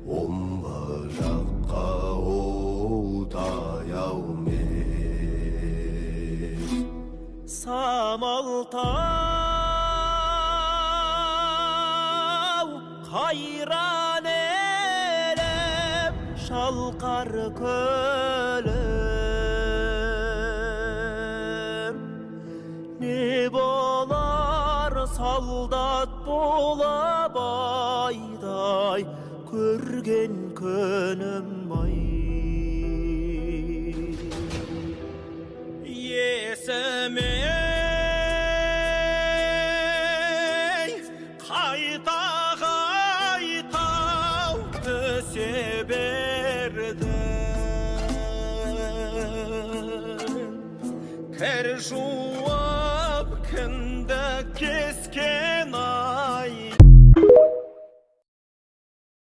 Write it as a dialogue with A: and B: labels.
A: Омбы жаққа отай алмес.
B: Самалтау, қайран елім, шалқар көлім. Не болар солдат болып айдай көрген күнім ай.
C: Есіме қайта қайта түсе бердің. Кір жуып, кіндік кескен.